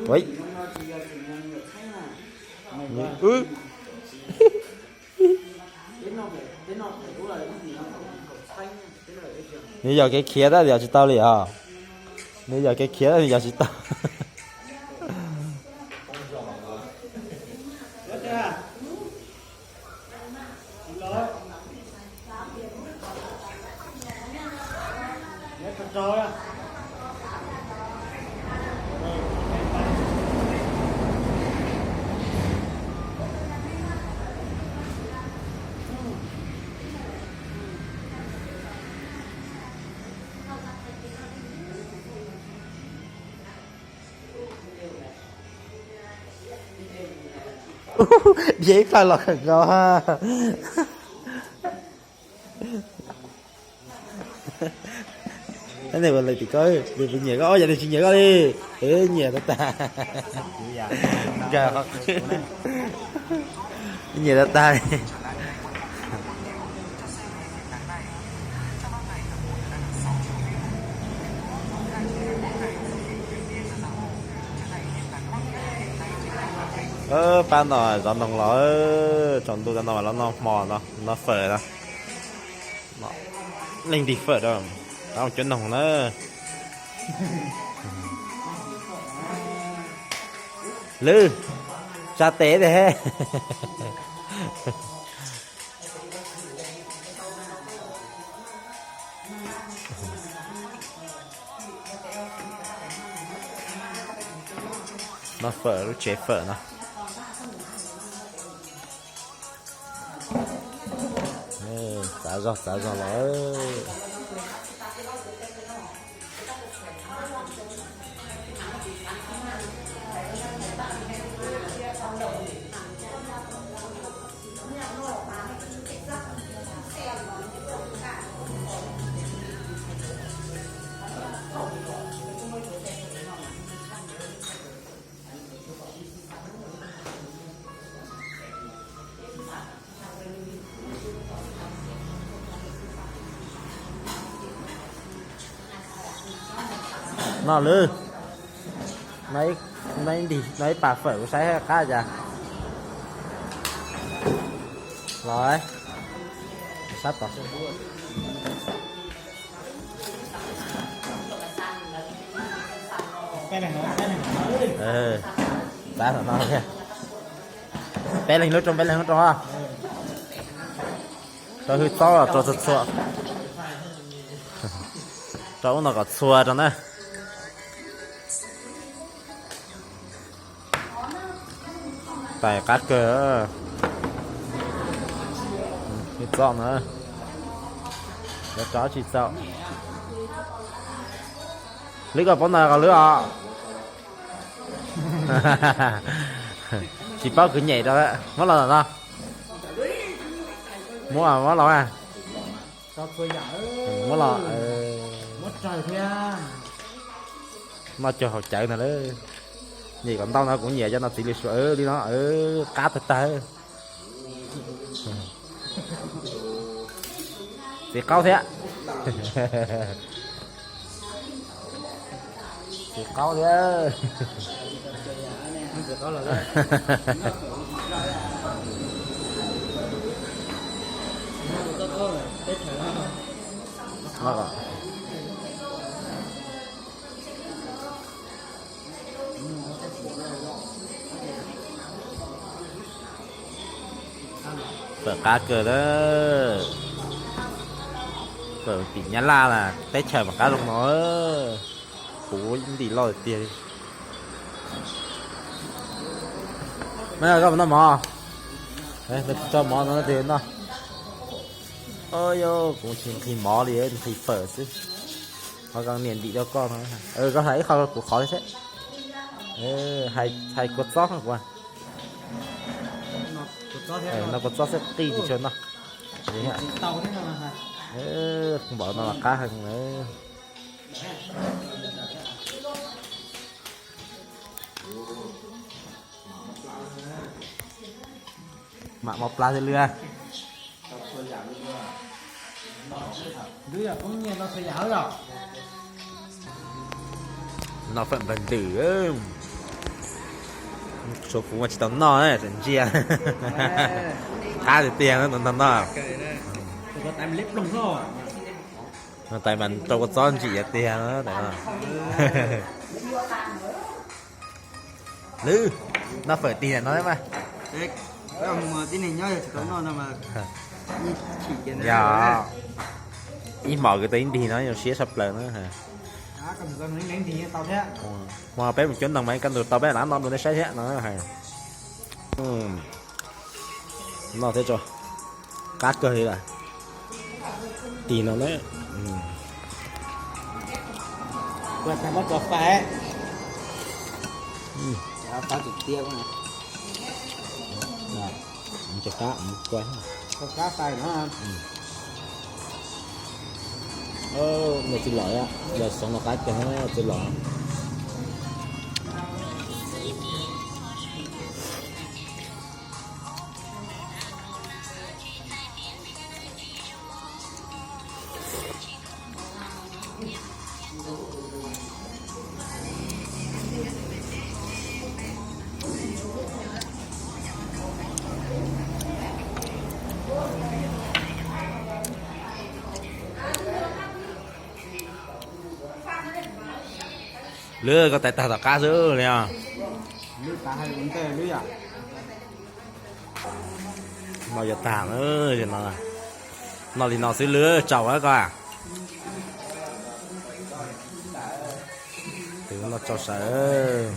Ui. Nws yog kev khiav tab yog tsis tau li os. Nws yog kev khiav tab yog tsis tau. Dhia ib plhaw los kawm nkaus. Ib ntawd ua lawm tim koj, nws puas nyiam koj? Ob, yog nws tsis nyiam koj li, nyiam tag tag. Nkag qhov qwb, nyiam tag tag. Pab no zov noog los, tsaus ntuj no los noj hmo no, noj fawm no. Leej ntim fawm rau, rau cuab noog na. Lwm, tsa tes tiag. Noj fawm lub tsev fawm no. Txav zog txav zog los. No lwm, no ib pas fawm kuv saib qab cas. Los, sab tod. Txav no, peb leeg lub rau, peb leeg lub rau. Rau hwj txob los rau txhua txhua. Rau ub no kom txhua rau na. Tais qab kawg. Hwj txob na. Cov tsis txaus. Lwm, koj paub ntawd qhov lwm os. Tsis paub kwv nyem rau, muab los no. Muab, muab los. Muab los. Noj cuag haus cawv ntag lauj. Nyem kom ntau no kuv nyiam cov no txiv lws suav li no, qab tag tag. Txiv qaub thiab. Txiv qaub thiab. Fawm qab kawg na. Fawm tim Nyab Laj na, teb chaws mas qab zoo no. Puv ntim loj tiag li. Koj mus noj mov. Tso mov no tiag no. Yog kuv tsis nqhis mov li, nqhis fawm xwb. Qhov niam ntim rau koj no. Koj hais ib qho kuv qhov li xwb. Hais kua txob kuv. No kua txob xwb qij tsis tshua noj. Npaum no mas qab heev na. Mam mov plab thiab lwm. Twb yog koob nyiaj no xwb yam yom. Noj fawm npawg ntws. Suav fuv mas tsis tau noj, tseem ntsia. Qab tiag tiag no, ntau ntau no. Tais mas rau kua txob ntsim tiag tiag no. Lwb, noj fawm tig ntawm no mas. Yog, ib hmos kwv tij ib nrig no zoo siab tshaj plaws na. Hmo peb mus cuab ntoo mas kaj ntug tau peb lam noj dua nej saib thiab no. Noj thiab tso, qab kawg li lawm. Tig no na. Ntxim los, txiv los, yog xoov no qab kawg, txiv los. Lwb, koj tais tag tom qab xwb li os. Noj yuav tag, noj li no xwb Lwb, tsaus koj. Tus noj tsaus sawv.